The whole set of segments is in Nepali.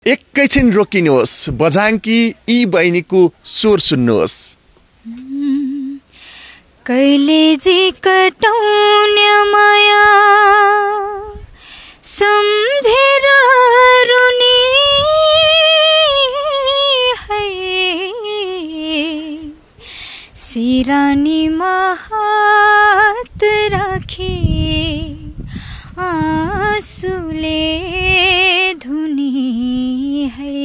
एकैछिन रोकिनुहोस्, बझाङकी यी बहिनीको स्वर सुन्नुहोस्। कहिलेजी कटाउने माया सम्झेर रुनी है, सिरानीमा हात राखी आँसुले धुनी है।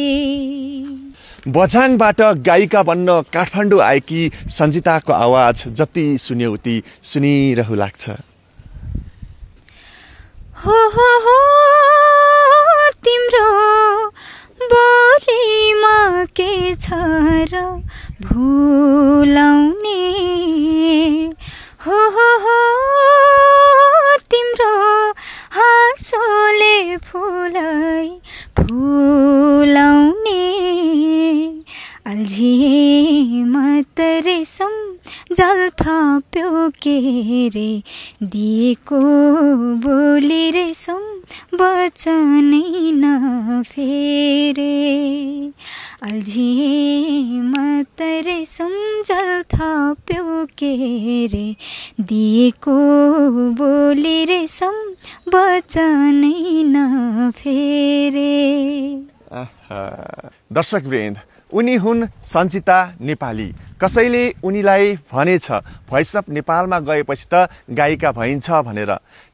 बझाङबाट गायिका बन्न काठमाडौँ आएकी सन्जिताको आवाज जति सुन्यो उति सुनिरहु लाग्छ। हो तिम्रो बोलीमा के छ र भुलाउने, हो तिम्रो हाँसोले फुलै फुलाउने, अल्झिए मत रेशम जल थप्यो के रे, दिएको बोली रेशम वचनै नफेरे, अल्झिए मत रेशम जल थप्यो के रे, दिएको बोली रेशम वचनै नफेरे। दर्शकवृन्द, उनी हुन् सन्जिता नेपाली। कसैले उनीलाई भनेछ भोइस अफ नेपालमा गएपछि त गायिका भइन्छ भनेर।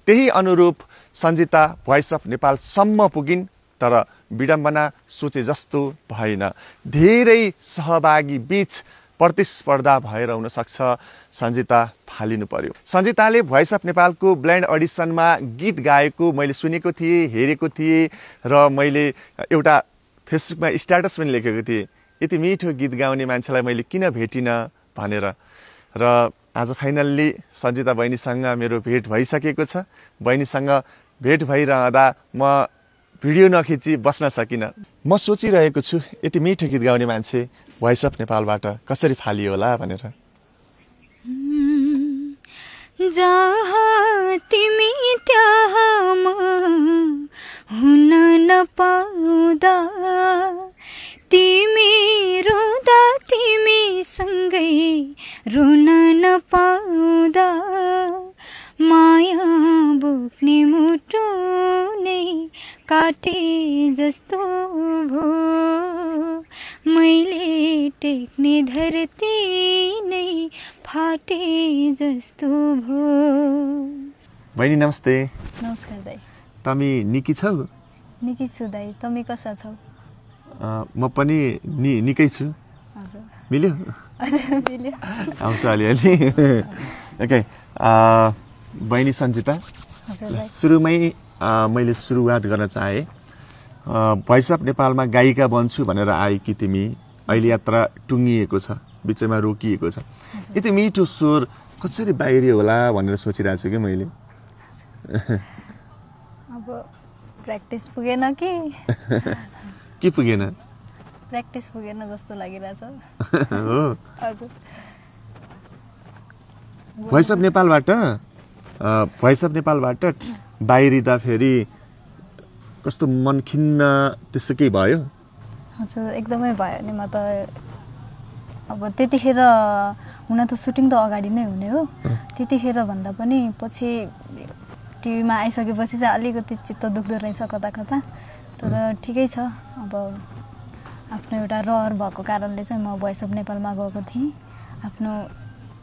त्यही अनुरूप सन्जिता भोइस अफ नेपालसम्म पुगिन्, तर विडम्बना सोचे जस्तो भएन। धेरै सहभागी बीच प्रतिस्पर्धा भएर हुन सक्छ सन्जिता फालिनु पर्यो। सन्जिताले भोइस अफ नेपालको ब्लाइन्ड अडिसनमा गीत गाएको मैले सुनेको थिएँ, हेरेको थिएँ र मैले एउटा फेसबुकमा स्ट्याटस पनि लेखेको थिएँ, यति मिठो गीत गाउने मान्छेलाई मैले किन भेटिनँ भनेर। र आज फाइनल्ली सन्जिता बहिनीसँग मेरो भेट भइसकेको छ। बहिनीसँग भेट भइरहँदा म भिडियो नखिची बस्न सकिनँ। म सोचिरहेको छु यति मिठो गीत गाउने मान्छे भोइस अफ नेपालबाट कसरी फालियो होला भनेर। जहाँ तिमी त्यहाँ म हुन नपाउँदा, तिमी रुँदा तिमी सँगै रुन नपाउँदा, माया बोक्ने मुटु नै काटे जस्तो भो, मैले टेक्ने धरती नै फाटे जस्तो भो। बहिनी नमस्ते। नमस्कार दाइ। तमी निकी छौ? निकै छु दाइ, तमी कसा छौ? म पनि निकै छु। हजुर। मिल्यो? हजुर मिल्यो। आउँछ अलिअलि। ओके, बहिनी सन्जिता, सुरुमै मैले सुरुवात गर्न चाहेँ। भोइस अफ नेपालमा गायिका बन्छु भनेर आए कि तिमी? अहिले यात्रा टुङ्गिएको छ, बिचमा रोकिएको छ। यति मिठो स्वर कसरी बाहिरियो होला भनेर सोचिरहेको छु कि मैले। अब प्र्याक्टिस पुगेन कि के पुगेन? प्र्याक्टिस पुगेन जस्तो लागिरहेछ। हो। हजुर। भोइस अफ नेपालबाट बाहिरिँदा फेरि कस्तो मन खिन्न त्यस्तो केही भयो? हजुर एकदमै भयो नि। म त अब त्यतिखेर हुन त सुटिङ त अगाडि नै हुने हो, त्यतिखेर भन्दा पनि पछि टिभीमा आइसकेपछि चाहिँ अलिकति चित्त दुख्दो रहेछ कता कता। तर ठिकै छ, अब आफ्नो एउटा रहर भएको कारणले चाहिँ म भोइस अफ नेपालमा गएको थिएँ। आफ्नो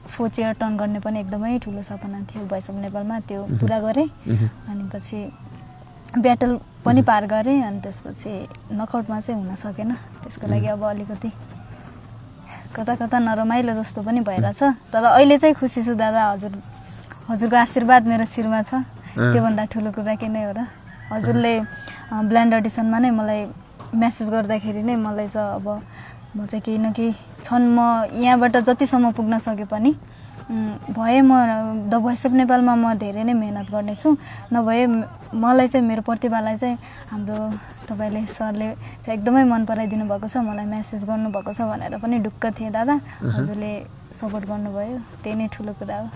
फोचेयर टर्न गर्ने पनि एकदमै ठुलो सपना थियो भोइस अफ नेपालमा, त्यो पुरा गरेँ। अनि पछि ब्याटल पनि पार गरेँ, अनि त्यसपछि नकआउटमा चाहिँ हुन सकेन। त्यसको लागि अब अलिकति कता कता नरमाइलो जस्तो पनि भइरहेछ। तर अहिले चाहिँ खुसी छु दादा, हजुरको आशीर्वाद मेरो शिरमा छ, त्योभन्दा ठुलो कुरा के नै हो र। हजुरले ब्लाइन्ड अडिसनमा नै मलाई मेसेज गर्दाखेरि नै मलाई चाहिँ अब म चाहिँ केही न केही छन्, म यहाँबाट जतिसम्म पुग्न सके पनि भए म द भोइस अफ नेपालमा म धेरै नै मेहनत गर्नेछु। नभए मलाई चाहिँ मेरो प्रतिभालाई चाहिँ हाम्रो तपाईँले सरले चाहिँ एकदमै मन पराइदिनु भएको छ, मलाई मेसेज गर्नुभएको छ भनेर पनि ढुक्क थिएँ दादा। हजुरले सपोर्ट गर्नुभयो, त्यही नै ठुलो कुरा हो।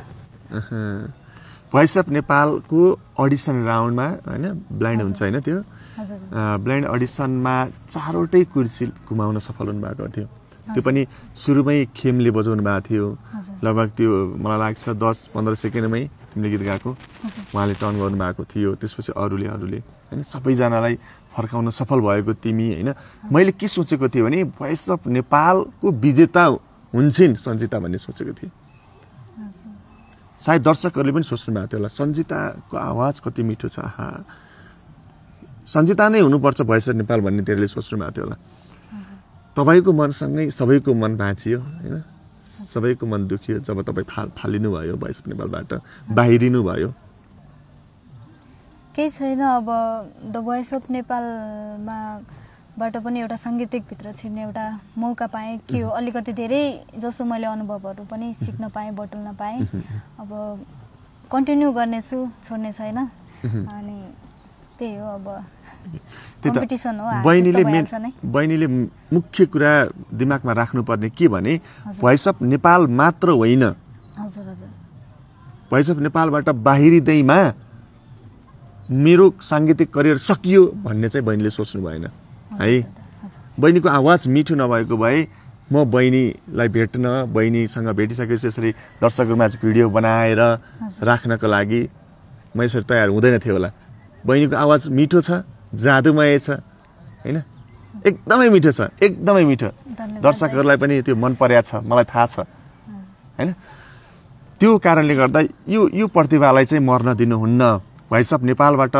भोइस अफ नेपालको अडिसन राउन्डमा होइन ब्लाइन्ड हुन्छ होइन त्यो ब्लाइन्ड अडिसनमा 4वटै कुर्सी घुमाउन सफल हुनुभएको थियो त्यो पनि सुरुमै खेमले बजाउनु भएको थियो लगभग त्यो मलाई लाग्छ 10-15 सेकेन्डमै तिमीले गीत गाएको उहाँले टर्न गर्नुभएको थियो त्यसपछि अरूले होइन सबैजनालाई फर्काउन सफल भएको तिमी होइन मैले के सोचेको थिएँ भने भोइस अफ नेपालको विजेता हुन्छन् सन्जिता भन्ने सोचेको थिएँ सायद दर्शकहरूले पनि सोच्नु भएको थियो होला सन्जिताको आवाज कति मिठो छ आहा सन्जिता नै हुनुपर्छ भोइस अफ नेपाल भन्ने तेरोले सोच्नु भएको थियो होला तपाईँको मनसँगै सबैको मन भाँचियो होइन सबैको मन दुखियो जब तपाईँ फालिनु भयो भोइस अफ नेपालबाट बाहिरिनु भयो केही छैन अब द भोइस अफ नेपालबाट पनि एउटा साङ्गीतिक भित्र छिर्ने एउटा मौका पाएँ के हो अलिकति धेरै जसो मैले अनुभवहरू पनि सिक्न पाएँ बटुल्न पाएँ अब कन्टिन्यू गर्नेछु छोड्ने छैन अनि त्यही हो अब कम्पिटिसन हो बहिनीले मुख्य कुरा दिमागमा राख्नुपर्ने के भने भोइस अफ नेपाल मात्र होइन भोइस अफ नेपालबाट बाहिरिँदैमा मेरो साङ्गीतिक करियर सकियो भन्ने चाहिँ बहिनीले सोच्नु भएन है बहिनीको आवाज मिठो नभएको भए म बहिनीलाई भेट्न बहिनीसँग भेटिसकेपछि यसरी दर्शकहरूमा भिडियो बनाएर राख्नको लागि म यसरी तयार हुँदैन थियो होला बहिनीको आवाज मिठो छ जादुमय छ होइन एकदमै मिठो छ एकदमै मिठो दर्शकहरूलाई पनि त्यो मन परेको छ मलाई थाहा छ होइन त्यो कारणले गर्दा यो प्रतिभालाई चाहिँ मर्न दिनुहुन्न भोइस अफ नेपालबाट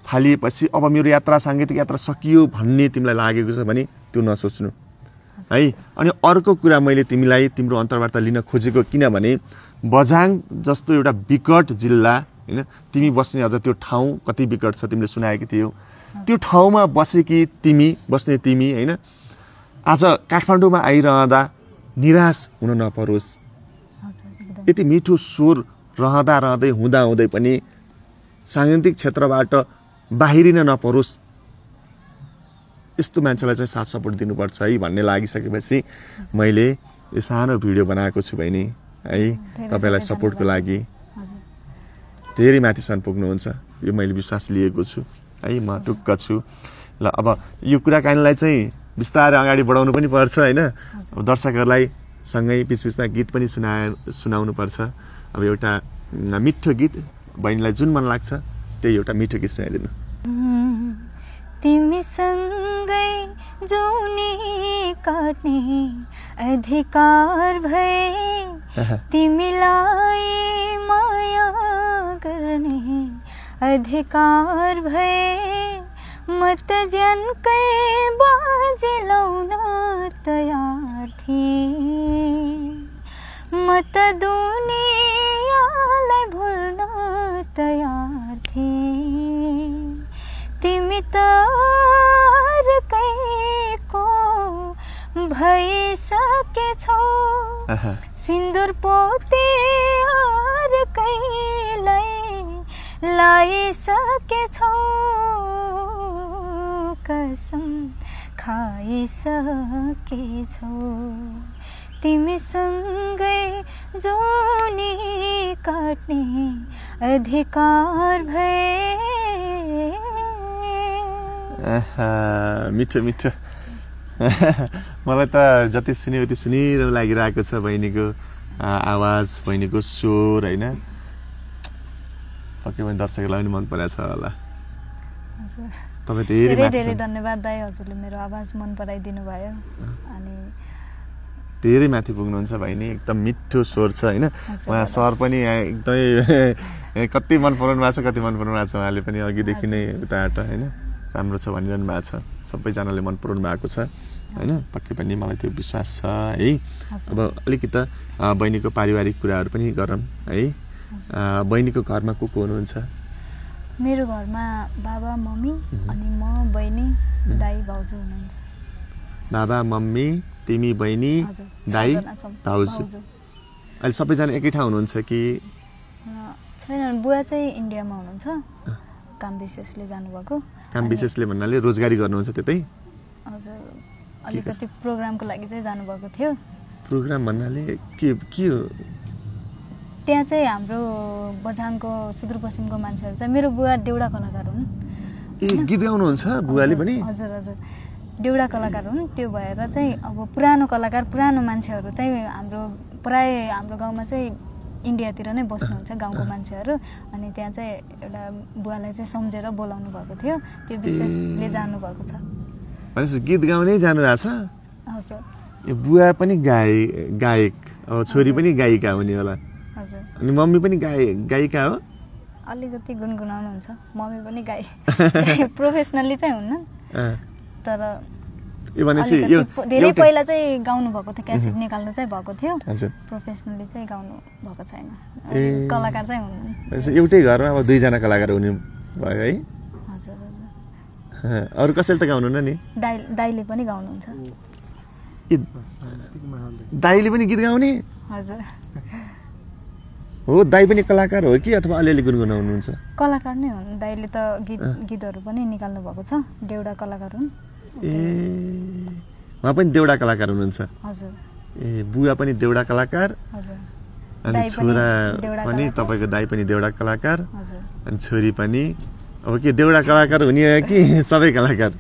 फालिएपछि अब मेरो यात्रा साङ्गीतिक यात्रा सकियो भन्ने तिमीलाई लागेको छ भने त्यो नसोच्नु है अनि अर्को कुरा मैले तिमीलाई तिम्रो अन्तर्वार्ता लिन खोजेको किनभने बझाङ जस्तो एउटा विकट जिल्ला होइन तिमी बस्ने अझ त्यो ठाउँ कति विकट छ तिमीले सुनाएकी थियौ त्यो ठाउँमा बस्ने तिमी होइन आज काठमाडौँमा आइरहँदा निराश हुन नपरोस् यति मिठो स्वर रहँदै हुँदै पनि साङ्गीतिक क्षेत्रबाट बाहिरिन नपरोस् यस्तो मान्छेलाई चाहिँ साथ सपोर्ट दिनुपर्छ है भन्ने लागिसकेपछि मैले यो सानो भिडियो बनाएको छु बहिनी है तपाईँलाई सपोर्टको लागि धेरै माथिसम्म पुग्नुहुन्छ यो मैले विश्वास लिएको छु है म ढुक्क छु ल अब यो कुराकानीलाई चाहिँ बिस्तारै अगाडि बढाउनु पनि पर्छ होइन अब दर्शकहरूलाई सँगै बिचबिचमा गीत पनि सुनाउनु पर्छ अब एउटा मिठो गीत बहिनीलाई जुन मन लाग्छ त्यही एउटा मिठो गीत सुनाइदिनु तिमीसँगै जुनी काट्ने अधिकार भए तिमीलाई माया गर्ने अधिकार भए म त ज्यानकै बाजी लाउन तयार थिएँ म त दुनियाँलाई भुल्न तयार थिएँ तिमी त अर्कैको भइसकेछौ सिन्दुर पोते अर्कैलाई लाइसकेछौ कसम खाइसकेछौ तिमीसँगै जुनी काट्ने अधिकार भए मिठो मिठो मलाई त जति सुन्यो उति सुनिरहनु लागिरहेको छ बहिनीको आवाज बहिनीको स्वर होइन पक्कै पनि दर्शकहरूलाई पनि मन परेको छ होला तपाईँ धेरै धन्यवाद दाइ हजुरले मेरो आवाज मन पराइदिनु भयो अनि धेरै माथि पुग्नुहुन्छ बहिनी एकदम मिठो स्वर छ होइन उहाँ सर पनि एकदमै कति मन पराउनु भएको छ कति मन पराउनु भएको छ उहाँले पनि अघिदेखि नै उताबाट होइन राम्रो छ भनिरहनु भएको छ सबैजनाले मन पराउनु भएको छ होइन पक्कै पनि मलाई त्यो विश्वास छ है अब अलिकति बहिनीको पारिवारिक कुराहरू पनि गरौँ है बहिनीको घरमा को हुनुहुन्छ मेरो घरमा बाबा मम्मी अनि म बहिनी दाइ भाउजू हुनुहुन्छ बाबा मम्मी तिमी बहिनी दाइ भाउजू अहिले सबैजना एकै ठाउँ हुनुहुन्छ कि छैन बुवा चाहिँ इन्डियामा हुनुहुन्छ काम विशेषले जानुभएको काम विशेषले भन्नाले रोजगारी गर्नुहुन्छ त्यतै हजुर अलिकति प्रोग्रामको लागि चाहिँ जानुभएको थियो प्रोग्राम भन्नाले के हो त्यहाँ चाहिँ हाम्रो बझाङको सुदूरपश्चिमको मान्छेहरू चाहिँ मेरो बुवा देउडा कलाकार हुन्। ए गीत गाउनुहुन्छ बुवाले पनि? हजुर हजुर देउडा कलाकार हुन्। त्यो भएर चाहिँ अब पुरानो कलाकार पुरानो मान्छेहरू चाहिँ प्राय हाम्रो गाउँमा चाहिँ इन्डियातिर नै बस्नुहुन्छ गाउँको मान्छेहरू। अनि त्यहाँ चाहिँ एउटा बुवालाई चाहिँ सम्झेर बोलाउनु भएको थियो, त्यो विशेषले जानुभएको छ। भनेपछि गीत गाउनै जानुभएको छ? हजुर। यो बुवा पनि गायक, अब छोरी पनि गायिका हुने होला। हजुर। अनि मम्मी पनि गायिका हो? अलिकति गुनगुनाउनुहुन्छ, मम्मी पनि गाई प्रोफेसनल्ली चाहिँ हुन्न, तर धेरै पहिला चाहिँ गाउनु भएको थियो, क्यासेट निकाल्नु चाहिँ भएको थियो, प्रोफेसनली चाहिँ गाउनु भएको छैन, कलाकार चाहिँ हुनु। एउटै घरमा अब दुईजना कलाकार हुने भयो है? हजुर हजुर। अरू कसैले त गाउनुहुन्न नि? दाइले पनि गाउनुहुन्छ। दाइले पनि गीत गाउने? हजुर। हो, दाइ पनि कलाकार हो कि अथवा अलिअलि गुनगुनाउनुहुन्छ? कलाकार नै हुन्, दाइले त गीतहरू पनि निकाल्नु भएको छ, देउडा कलाकार हुन्। ए उहाँ पनि देउडा कलाकार हुनुहुन्छ? हजुर। ए बुवा पनि देउडा कलाकार? हजुर। अनि छोरा पनि तपाईँको दाइ पनि देउडा कलाकार? हजुर। अनि छोरी पनि अब के देउडा कलाकार हुने हो कि सबै कलाकार?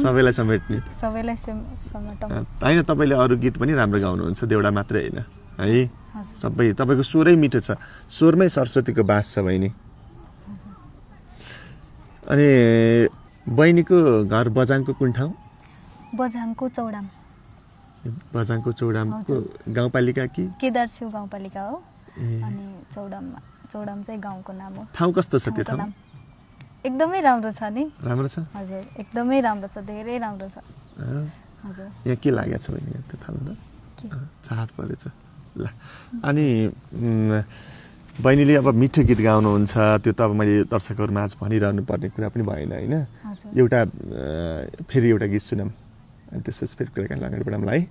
सबैलाई समेट्ने? सबैलाई समेटौँ। होइन, तपाईँले अरू गीत पनि राम्रो गाउनुहुन्छ, देउडा मात्रै होइन है? सबै तपाईँको स्वरै मिठो छ, स्वरमै सरस्वतीको बास छ बहिनी। अनि बहिनीको घर बझाङको कुन ठाउँ? बझाङको चौडाम। बझाङको चौडामको गाउँपालिका कि? केदारछिउ गाउँपालिका हो। अनि चौडाम चाहिँ गाउँको नाम हो। ठाउँ कस्तो छ त्यो ठाउँ? एकदमै राम्रो छ नि। राम्रो छ? हजुर, एकदमै राम्रो छ, धेरै राम्रो छ। हजुर। यहाँ के लागेको छ बहिनी त्यो ठाउँ त? चाहत परेछ ल। अनि बहिनीले अब मिठो गीत गाउनुहुन्छ, त्यो त अब मैले दर्शकहरू माझ भनिरहनु पर्ने कुरा पनि भएन होइन? एउटा फेरि एउटा गीत सुनौँ अनि त्यसपछि फेरि कुराकानी अगाडि बढाउँला है?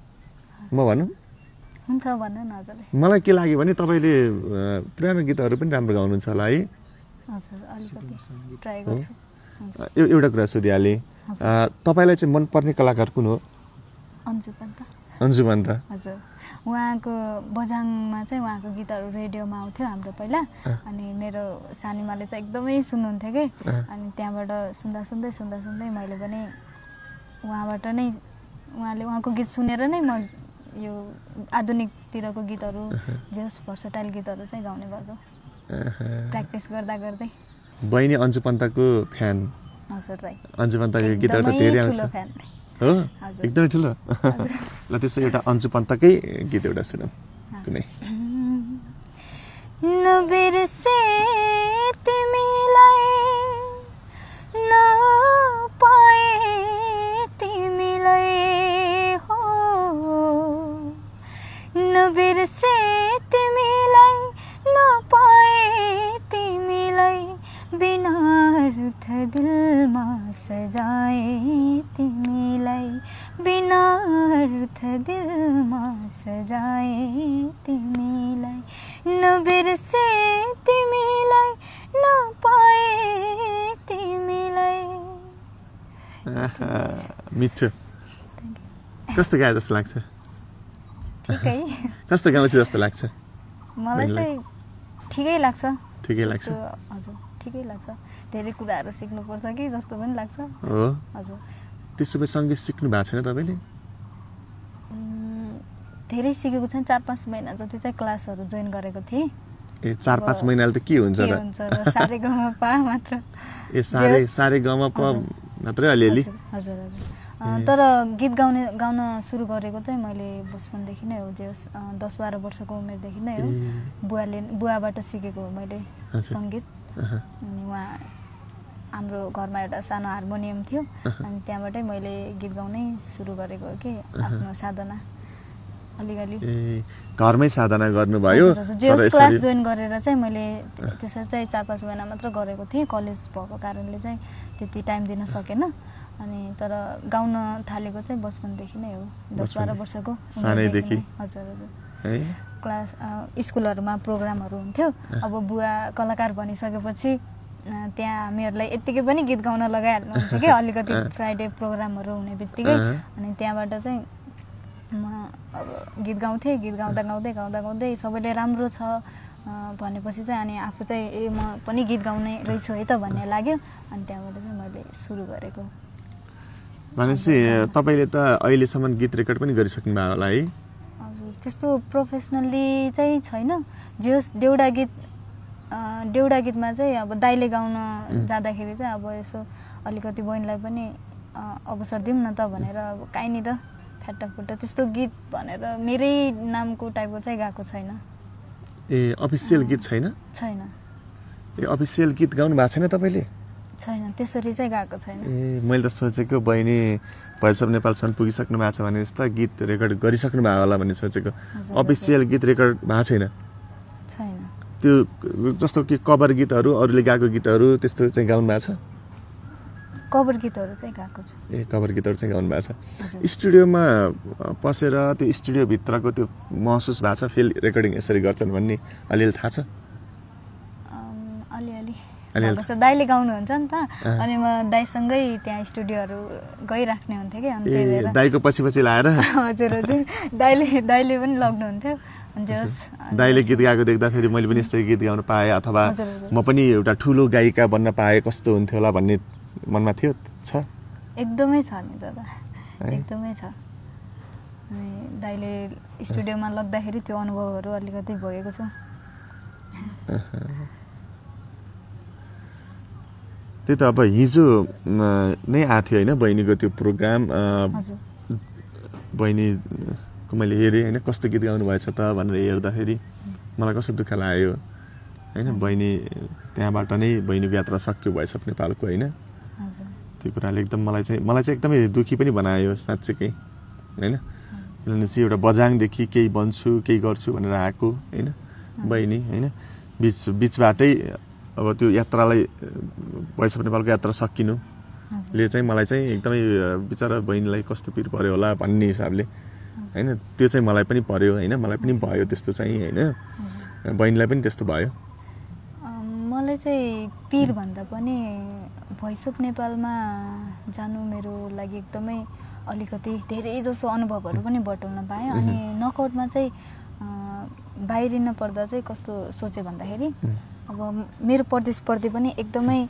म भनौँ? हुन्छ भन्नु न हजुरले। मलाई के लाग्यो भने तपाईँले पुरानो गीतहरू पनि राम्रो गाउनुहुन्छ होला है? हजुर, अलिकति ट्राई गर्छु। एउटा कुरा सोधिहालेँ, तपाईँलाई चाहिँ मनपर्ने कलाकार कुन हो? अन्जु पन्त। अन्जु पन्त? हजुर। उहाँको बझाङमा चाहिँ उहाँको गीतहरू रेडियोमा आउँथ्यो हाम्रो पहिला, अनि मेरो सानीमाले चाहिँ एकदमै सुन्नुहुन्थ्यो कि, अनि त्यहाँबाट सुन्दा मैले पनि उहाँको गीत सुनेर नै म यो आधुनिकतिरको गीतहरू जे होस् भर्सटाइल गीतहरू चाहिँ गाउने भएको, प्र्याक्टिस गर्दै। बहिनी अन्जु पन्तको फ्यान? हजुर दाइ। अन्जु पन्तको गीतहरू त धेरै आउँछ हो? एकदमै ठुलो। ल त्यसो एउटा अन्जु पन्तकै गीत एउटा सुनौँ कुनै। नबिर्से तिमीलाई नपाए तिमीलाई हो, नबिर्से तिमीलाई नपाए तिमीलाई, बिना अर्थ दिलमा सजाए तिमीलाई, बिना अर्थ दिलमा सजाए तिमीलाई, नबिर्से तिमीलाई नपाए तिमीलाई। मिठो। कस्तो गाए जस्तो लाग्छ? ठिकै। कस्तो गाउँछ जस्तो लाग्छ? मलाई चाहिँ ठिकै लाग्छ। ठिकै लाग्छ? हजुर, ठिकै लाग्छ। धेरै कुराहरू सिक्नुपर्छ कि जस्तो पनि लाग्छ। हो? हजुर। त्यसो भए सङ्गीत सिक्नु भएको छैन तपाईँले? धेरै सिकेको छैन, 4-5 महिना जति चाहिँ क्लासहरू जोइन गरेको थिएँ। ए 4-5 महिनाले त के हुन्छ र? सारेगमपा मात्र। ए सारेगमपा मात्रै अलिअलि? हजुर हजुर। तर गीत गाउन सुरु गरेको चाहिँ मैले बचपनदेखि नै हो, जे 10-12 वर्षको उमेरदेखि नै हो। बुवाबाट सिकेको हो मैले सङ्गीत। अनि हाम्रो घरमा एउटा सानो हार्मोनियम थियो, अनि त्यहाँबाटै मैले गीत गाउनै सुरु गरेको हो कि आफ्नो साधना अलिअलि। घरमै साधना गर्नुभयो? क्लास जोइन गरेर चाहिँ मैले त्यसरी चाहिँ 4-5 महिना मात्र गरेको थिएँ, कलेज भएको कारणले चाहिँ त्यति टाइम दिन सकेन। अनि तर गाउन थालेको चाहिँ बचपनदेखि नै हो, 10-12 वर्षको सानैदेखि? हजुर हजुर। क्लास स्कुलहरूमा प्रोग्रामहरू हुन्थ्यो, अब बुवा कलाकार भनिसकेपछि त्यहाँ हामीहरूलाई यत्तिकै पनि गीत गाउन लगाइहाल्नुहुन्थ्यो कि, अलिकति फ्राइडे प्रोग्रामहरू हुने बित्तिकै। अनि त्यहाँबाट चाहिँ म अब गीत गाउँथेँ, गीत गाउँदा गाउँदै सबैले राम्रो छ भनेपछि चाहिँ अनि आफू चाहिँ ए म पनि गीत गाउने रहेछु है त भन्ने लाग्यो। अनि त्यहाँबाट चाहिँ मैले सुरु गरेको। भनेपछि तपाईँले त अहिलेसम्म गीत रेकर्ड पनि गरिसक्नु भयो होला है? हजुर, त्यस्तो प्रोफेसनल्ली चाहिँ छैन। जे होस् देउडा गीतमा चाहिँ अब दाइले गाउन जाँदाखेरि चाहिँ अब यसो अलिकति बहिनीलाई पनि अवसर दिउँ न त भनेर अब काहीँनिर फ्याट्टाफुट्टा त्यस्तो गीत भनेर मेरै नामको टाइपको चाहिँ गाएको छैन। ए अफिसियल गीत छैन? छैन। ए अफिसियल गीत गाउनु भएको छैन तपाईँले? छैन, त्यसरी चाहिँ गाएको छैन। ए मैले त सोचेको बहिनी भोइस अफ नेपालसम्म पुगिसक्नु भएको छ भने जस्तो गीत रेकर्ड गरिसक्नु भयो होला भन्ने सोचेको। अफिसियल गीत रेकर्ड भएको छैन? छैन। त्यो जस्तो कि कभर गीतहरू, अरूले गाएको गीतहरू त्यस्तो चाहिँ गाउनु भएको छ? कभर गीतहरू चाहिँ गाएको छु। ए कभर गीतहरू चाहिँ गाउनु भएको छ। स्टुडियोमा पसेर त्यो स्टुडियोभित्रको त्यो महसुस भएको छ, फिल रेकर्डिङ यसरी गर्छन् भन्ने अलिअलि थाहा छ? अलिअलि दाइले गाउनुहुन्छ नि त, अनि म दाइसँगै त्यहाँ स्टुडियोहरू गइराख्ने हुन्थेँ कि। अनि त्यही भएर दाइको पछि लाएर? हजुर हजुर, दाइले पनि लग्नुहुन्थ्यो। दाइले गीत गाएको देख्दाखेरि मैले पनि यस्तै गीत गाउन पाएँ अथवा म पनि एउटा ठुलो गायिका बन्न पाएँ कस्तो हुन्थ्यो होला भन्ने मनमा थियो? छ? एकदमै छ नि दादा, एकदमै छ। अनि दाइले स्टुडियोमा लग्दाखेरि त्यो अनुभवहरू अलिकति भोगेको छु। त्यही त अब हिजो नै आएको थियो होइन बहिनीको त्यो प्रोग्राम, बहिनीको मैले हेरेँ होइन कस्तो गीत गाउनु भएछ त भनेर हेर्दाखेरि मलाई कस्तो दुःख लाग्यो होइन। बहिनी त्यहाँबाट नै बहिनीको यात्रा सक्यो भोइस अफ नेपालको होइन। त्यो कुराले एकदम मलाई चाहिँ एकदमै दुःखी पनि बनायो साँच्चैकै होइन। किनभने चाहिँ एउटा बझाङदेखि केही बन्छु केही गर्छु भनेर आएको होइन बहिनी होइन, बिचबाटै अब त्यो यात्रालाई भोइस अफ नेपालको यात्रा सकिनुले चाहिँ मलाई चाहिँ एकदमै बिचरा बहिनीलाई कस्तो पिर पर्यो होला भन्ने हिसाबले होइन। त्यो चाहिँ मलाई पनि पर्यो होइन, मलाई पनि भयो त्यस्तो चाहिँ होइन, बहिनीलाई पनि त्यस्तो भयो। मलाई चाहिँ पिर भन्दा पनि भोइस अफ नेपालमा जानु मेरो लागि एकदमै अलिकति धेरै जसो अनुभवहरू पनि बटुल्न पाएँ। अनि नकआउटमा चाहिँ बाहिरिन पर्दा चाहिँ कस्तो सोचेँ भन्दाखेरि अब मेरो प्रतिस्पर्धी पनि एकदमै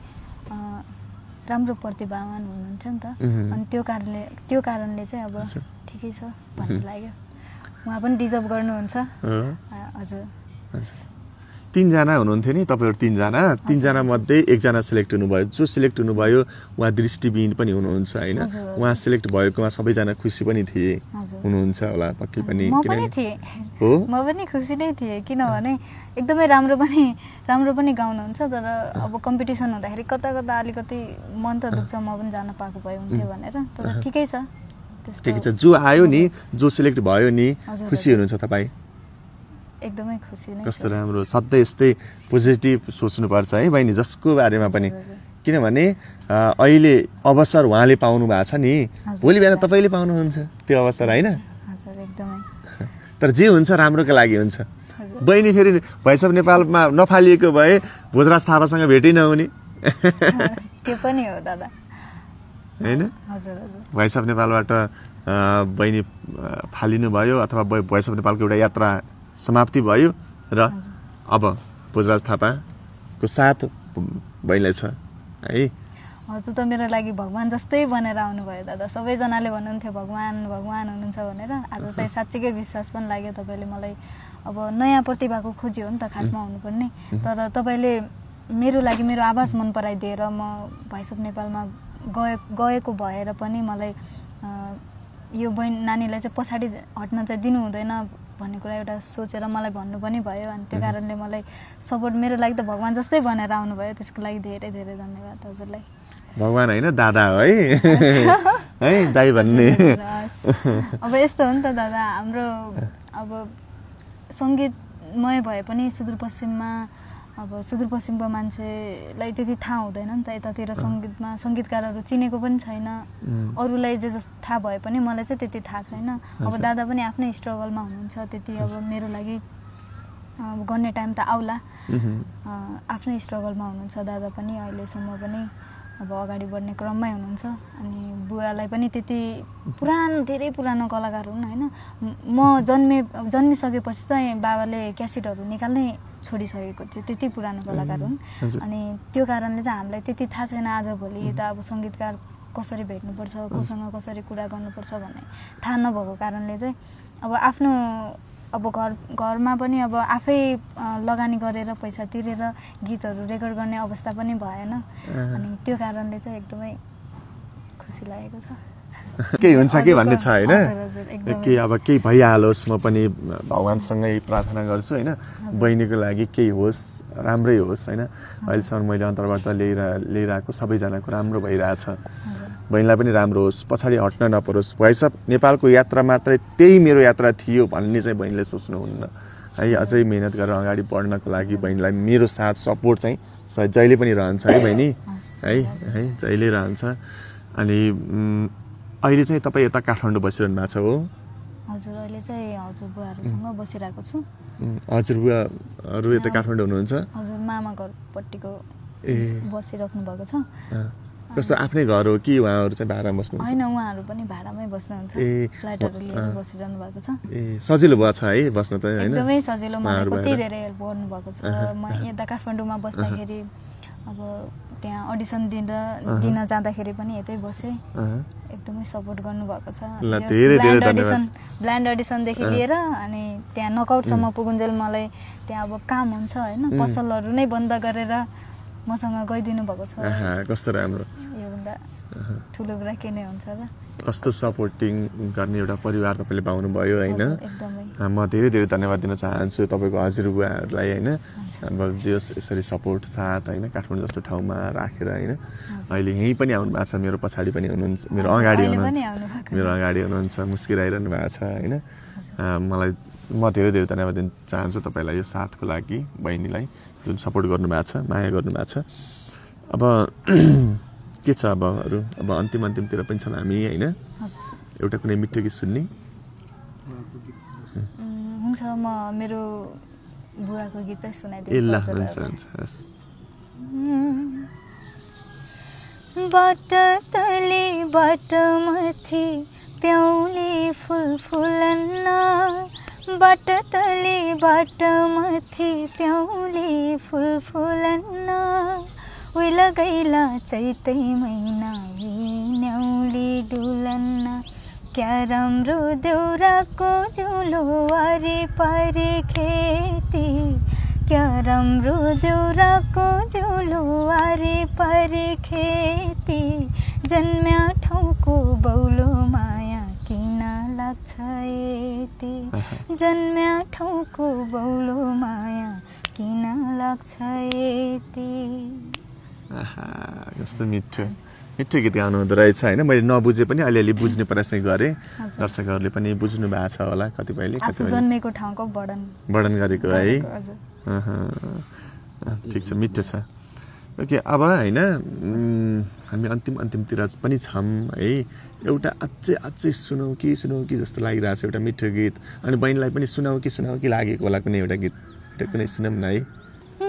राम्रो प्रतिभावान हुनुहुन्थ्यो नि त। अनि त्यो कारणले चाहिँ अब ठिकै छ भन्ने लाग्यो, उहाँ पनि डिजर्भ गर्नुहुन्छ। हजुर, 3 जना हुनुहुन्थ्यो नि तपाईँहरू, 3 जना मध्ये 1 जना सिलेक्ट हुनुभयो। जो सिलेक्ट हुनुभयो उहाँ दृष्टिविहीन पनि हुनुहुन्छ होइन। उहाँ सिलेक्ट भएकोमा सबैजना खुसी पनि थिए हुनुहुन्छ होला पक्कै पनि? म पनि थिएँ, म पनि खुसी नै थिएँ किनभने एकदमै राम्रो पनि गाउनुहुन्छ। तर अब कम्पिटिसन हुँदाखेरि कता अलिकति मन त दुख्छ, म पनि जान पाएको भए हुन्थ्यो भनेर। तर ठिकै छ। जो आयो नि, जो सिलेक्ट भयो नि, खुसी हुनुहुन्छ तपाईँ? एकदमै खुसी नै। कस्तो राम्रो, सधैँ यस्तै पोजिटिभ सोच्नुपर्छ है बहिनी जसको बारेमा पनि। किनभने अहिले अवसर उहाँले पाउनु भएको छ नि, भोलि बिहान तपाईँले पाउनुहुन्छ त्यो अवसर होइन। तर जे हुन्छ राम्रोको लागि हुन्छ। बहिनी फेरि भोइस अफ नेपालमा नफालिएको भए भोजराज थापासँग भेटै नहुने। त्यो पनि हो दादा होइन। भोइस अफ नेपालबाट बहिनी फालिनु भयो अथवा भोइस अफ नेपालको एउटा यात्रा समाप्ति भयो र अब भोजराज थापाको साथ बहिनीलाई छ है। हजुर त मेरो लागि भगवान् जस्तै बनेर आउनुभयो दादा। सबैजनाले भन्नुहुन्थ्यो भगवान् हुनुहुन्छ भनेर। आज चाहिँ साँच्चीकै विश्वास पनि लाग्यो। तपाईँले मलाई अब नयाँ प्रतिभाको खोजी हो नि त खासमा हुनुपर्ने, तर तपाईँले मेरो लागि मेरो आवाज मन पराइदिएर म भोइस अफ नेपालमा गएको भएर पनि मलाई यो नानीलाई चाहिँ पछाडि हट्न चाहिँ दिनु हुँदैन भन्ने कुरा एउटा सोचेर मलाई भन्नु पनि भयो। अनि त्यो कारणले मलाई सपोर्ट, मेरो लागि त भगवान् जस्तै भनेर आउनुभयो। त्यसको लागि धेरै धेरै धन्यवाद हजुरलाई। भगवान् होइन दादा है है दाइ भन्ने। अब यस्तो हो नि त दादा, हाम्रो अब सङ्गीतमय भए पनि सुदूरपश्चिमको मान्छेलाई त्यति थाहा हुँदैन नि त। यतातिर सङ्गीतकारहरू चिनेको पनि छैन। अरूलाई जे जस्तो थाहा भए पनि मलाई चाहिँ त्यति थाहा छैन। अब दादा पनि आफ्नै स्ट्रगलमा हुनुहुन्छ। त्यति अब मेरो लागि गर्ने टाइम त आउला। आफ्नै स्ट्रगलमा हुनुहुन्छ दादा पनि अहिलेसम्म पनि। अब अगाडि बढ्ने क्रममै हुनुहुन्छ अनि बुवालाई पनि त्यति धेरै पुरानो कलाकार हुन् हैन म जन्मिसकेपछि चाहिँ बाबाले क्यासेटहरू निकाल्नै छोडिसकेको थियो त्यति पुरानो कलाकार हुन् अनि त्यो कारणले चाहिँ हामीलाई त्यति थाहा छैन आजभोलि त अब संगीतकार कसरी भेट्नुपर्छ कोसँग कसरी कुरा गर्नुपर्छ भन्ने थाहा नभएको कारणले चाहिँ अब आफ्नो अब घरमा पनि अब आफै लगानी गरेर पैसा तिरेर गीतहरू रेकर्ड गर्ने अवस्था पनि भएन अनि त्यो कारणले चाहिँ एकदमै खुसी लागेको छ केही हुन्छ कि भन्ने छ हैन के अब केही भइहालोस् म पनि भगवानसँगै प्रार्थना गर्छु हैन बहिनीको लागि केही होस् राम्रै होस् हैन अहिलेसम्म मैले अन्तर्बाट लिइरहेको सबैजनाको राम्रो भइरहेछ बहिनीलाई पनि राम्रो होस् पछाडि हट्न नपरोस् भोइस अफ नेपालको यात्रा मात्रै त्यही मेरो यात्रा थियो भन्ने चाहिँ बहिनीले सोच्नुहुन्न है अझै मेहनत गरेर अगाडि बढ्नको लागि बहिनीलाई मेरो साथ सपोर्ट चाहिँ जहिले पनि रहन्छ है बहिनी है जहिले रहन्छ अनि अहिले चाहिँ तपाईँ यता काठमाडौँ बसिरहनु भएको छ हो हजुर अहिले चाहिँ हजुरबुवाहरूसँग बसिरहेको छु हजुरबुवाहरू यता काठमाडौँ हुनुहुन्छ हजुर मामा घरपट्टिको बसिराख्नु भएको छ कस्तो आफ्नै घर हो कि उहाँहरू चाहिँ भाडामा बस्नुहुन्छ हैन उहाँहरू पनि भाडामै बस्नुहुन्छ फ्ल्याटहरू लिएर बसिरहनु भएको छ सजिलो भयो छ है बस्न त हैन एकदमै सजिलो मलाई कति धेरै हेल्प गर्नु भएको छ म यता काठमाडौँमा बस्दाखेरि अब त्यहाँ अडिसन दिन जाँदाखेरि पनि यतै बसे एकदमै सपोर्ट गर्नुभएको छ ब्ल्यान्ड अडिसनदेखि लिएर अनि त्यहाँ नकआउटसम्म पुगुन्जेल मलाई त्यहाँ अब काम हुन्छ हैन पसलहरू नै बन्द गरेर मसँग गइदिनु भएको छ कस्तो राम्रो योभन्दा ठुलो कुरा के नै हुन्छ र कस्तो सपोर्टिङ गर्ने एउटा परिवार तपाईँले पाउनु भयो हैन एकदमै म धेरै धन्यवाद दिन चाहन्छु तपाईँको हजुरबुवाहरूलाई हैन जे यसरी सपोर्ट साथ हैन काठमाडौँ जस्तो ठाउँमा राखेर हैन अहिले यहीँ पनि आउनु भएको छ मेरो पछाडि पनि हुनुहुन्छ मेरो अगाडि हुनुहुन्छ मुस्किराइरहनु भएको छ हैन मलाई म धेरै धन्यवाद दिन चाहन्छु तपाईँलाई यो साथको लागि बहिनीलाई जुन सपोर्ट गर्नुभएको छ माया गर्नुभएको छ अब के छ अब अन्तिमतिर पनि छौँ हामी हैन एउटा कुनै मिठो गीत सुन्ने हुन्छ म मेरो बुवाको गीत चाहिँ सुनाइदिन्छु ल हुन्छ बाट तले बाट माथि प्याउली फुलन्न बाट तले बाट माथि प्याउली फुलन्न उइला गैला चैतै महिना न्याउली डुलन्न क्या राम्रो देउराको झुलो वारिपारि खेती क्या राम्रो देउराको झुलो वारिपारि खेती जन्म्या ठाउँको बौलो माया किन लाग्छ यति जन्म्या ठाउँको बौलो माया किन लाग्छ यति कस्तो मिठो गीत गाउनु हुँदो रहेछ होइन मैले नबुझे पनि अलिअलि बुझ्ने प्रयास गरेँ दर्शकहरूले पनि बुझ्नु भएको छ होला कतिपयले जन्मेको ठाउँको वर्णन गरेको है ठिक छ मिठो छ ओके अब होइन हामी अन्तिमतिर पनि छौँ है एउटा अझै सुनौ कि जस्तो लागिरहेछ एउटा मिठो गीत अनि बहिनीलाई पनि सुनाऊ कि लागेको होला कुनै एउटा गीत कुनै सुनौँ न है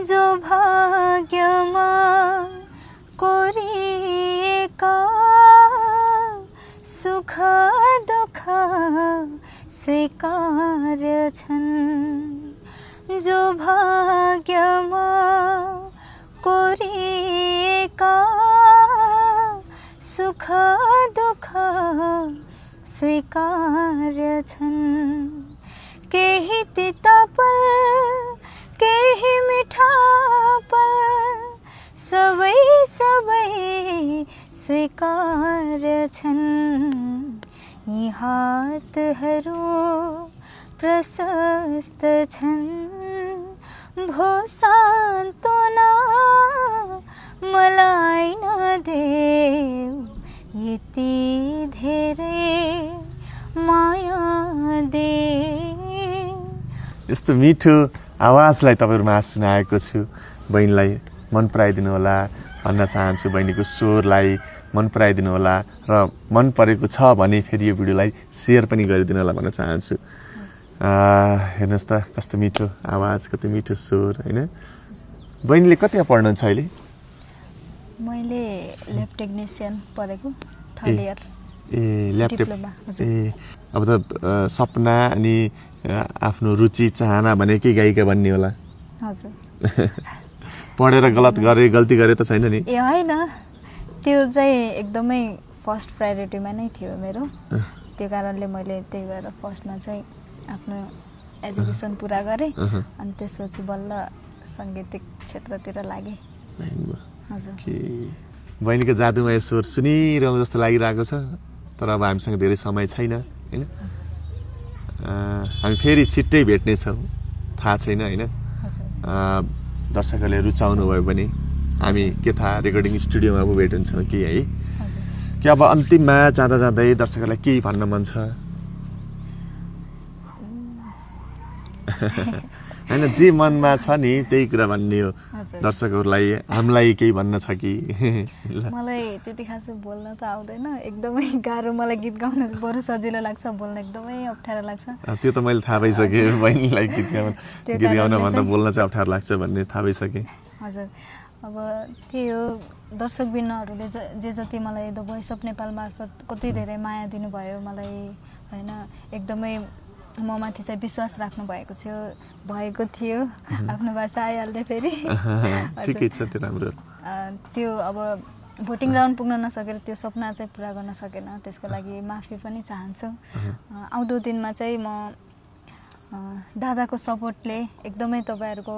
जो भाग्यमा कोरिएका सुख दुःख स्वीकार्य छन् जो भाग्यमा कोरिएका सुख दुःख स्वीकार्य छन् केही तिता पल केही मिठा पल सबै स्वीकार्य छन् यी हातहरू प्रशस्त छन् भो सान्त्वना मलाई नदेऊ यति धेरै माया दे यस्तो मिठो आवाजलाई तपाईँहरूमा सुनाएको छु बहिनीलाई मन पराइदिनु होला भन्न चाहन्छु बहिनीको स्वरलाई मन पराइदिनु होला र मन परेको छ भने फेरि यो भिडियोलाई सेयर पनि गरिदिनु होला भन्न चाहन्छु हेर्नुहोस् त कस्तो मिठो आवाज कति मिठो स्वर होइन बहिनीले कतिमा पढ्नुहुन्छ अहिले मैले ल्याब टेक्निसियन पढेको 3rd इयर ल्याब डिप्लोमा हजुर अब त सपना अनि आफ्नो रुचि चाहना भनेकै गायिका बन्ने होला हजुर पढेर गल्ती गरे त छैन नि होइन त्यो चाहिँ एकदमै फर्स्ट प्रायोरिटीमा नै थियो मेरो त्यो कारणले मैले त्यही भएर फर्स्टमा चाहिँ आफ्नो एजुकेसन पुरा गरेँ अनि त्यसपछि बल्ल साङ्गीतिक क्षेत्रतिर लागेँ हजुर बहिनीको जादुमय स्वर सुनिरहँ जस्तो लागिरहेको छ तर अब हामीसँग धेरै समय छैन होइन हामी फेरि छिट्टै भेट्नेछौँ थाहा छैन होइन दर्शकहरूले रुचाउनु भयो भने हामी के थाहा रेकर्डिङ स्टुडियोमा पो भेट हुन्छौँ कि है कि अब अन्तिममा जाँदा जाँदै दर्शकहरूलाई केही भन्न मन छ होइन जे मनमा छ नि त्यही कुरा भन्ने हो दर्शकहरूलाई हामीलाई केही भन्न छ कि मलाई त्यति खासै बोल्न त आउँदैन एकदमै गाह्रो मलाई गीत गाउन बरु सजिलो लाग्छ बोल्न एकदमै अप्ठ्यारो लाग्छ त्यो त मैले थाहा भइसकेँ बहिनीलाई गीत गाउन भन्दा बोल्न चाहिँ अप्ठ्यारो लाग्छ भन्ने थाहा भइसकेँ हजुर अब त्यही हो दर्शकबिनहरूले जे जति मलाई द भोइस अफ नेपाल मार्फत कति धेरै माया दिनुभयो मलाई होइन एकदमै ममाथि चाहिँ विश्वास राख्नु भएको थियो आफ्नो भाषा आइहाल्दै फेरि ठिकै छ त्यो राम्रो त्यो अब भोटिङ राउन्ड पुग्न नसकेर त्यो सपना चाहिँ पुरा गर्न सकेन त्यसको लागि माफी पनि चाहन्छु आउँदो दिनमा चाहिँ म दादाको सपोर्टले एकदमै तपाईँहरूको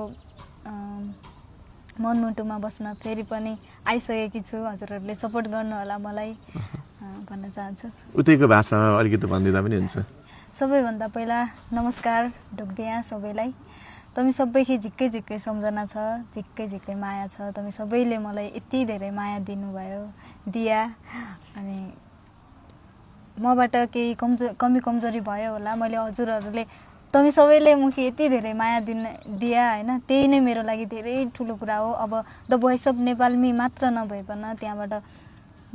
मनमुटुमा बस्न फेरि पनि आइसकेकी छु हजुरहरूले सपोर्ट गर्नु होला मलाई भन्न चाहन्छु उतैको भाषामा अलिकति भनिदिँदा पनि हुन्छ सबैभन्दा पहिला नमस्कार ढोग्दिया सबैलाई तपाईँ सबैकै झिक्कै झिक्कै सम्झना छ झिक्कै झिक्कै माया छ तपाईँ सबैले मलाई यति धेरै माया दिनुभयो दिया अनि मबाट केही कमी कमजोरी भयो होला मैले हजुरहरूले तपाईँ सबैले मुखी यति धेरै माया दिया होइन त्यही नै मेरो लागि धेरै ठुलो कुरा हो अब द भोइस अफ नेपालमी मात्र नभइकन त्यहाँबाट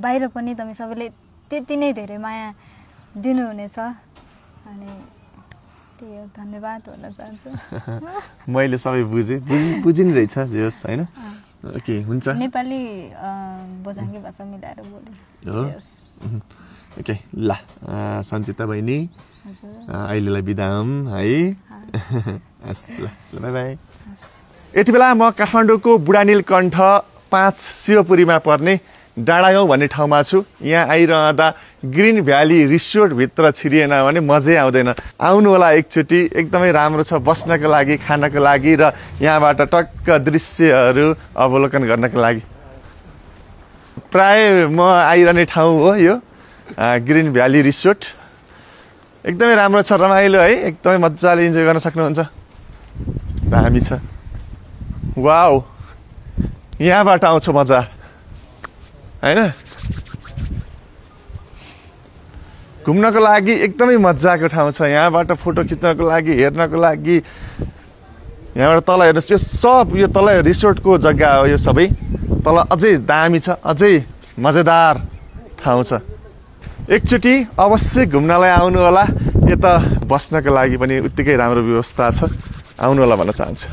बाहिर पनि तपाईँ सबैले त्यति नै धेरै माया दिनुहुनेछ अनि त्यही हो धन्यवाद भन्न चाहन्छु मैले सबै बुझिन रहेछ जे होस् होइन ओके हुन्छ नेपाली बोझाङ्गी भाषा मिलाएर बोले ओके ल सञ्चिता बहिनी अहिलेलाई बिदा हौँ है हस् ल बाई बाई यति बेला म काठमाडौँको बुढानीलकण्ठ 5 शिवपुरीमा पर्ने डाँडागाउँ भन्ने ठाउँमा छु यहाँ आइरहँदा ग्रिन भ्याली रिसोर्टभित्र छिरिएन भने मजै आउँदैन आउनु होला एकचोटि एकदमै राम्रो छ बस्नको लागि खानको लागि र यहाँबाट टक्क दृश्यहरू अवलोकन गर्नको लागि प्राय म आइरहने ठाउँ हो यो ग्रिन भ्याली रिसोर्ट एकदमै राम्रो छ रमाइलो है एकदमै मजाले इन्जोय गर्न सक्नुहुन्छ दामी छ वाउ यहाँबाट आउँछ मजा हैन घुम्नको लागि एकदमै मजाको ठाउँ छ यहाँबाट फोटो खिच्नको लागि हेर्नको लागि यहाँबाट तल हेर्नुहोस् यो सब यो तल रिसोर्टको जग्गा हो यो सबै तल अझै दामी छ अझै मजेदार ठाउँ छ एकचोटि अवश्य घुम्नलाई आउनु होला यता बस्नको लागि पनि उत्तिकै राम्रो व्यवस्था छ आउनु होला भन्न चाहन्छु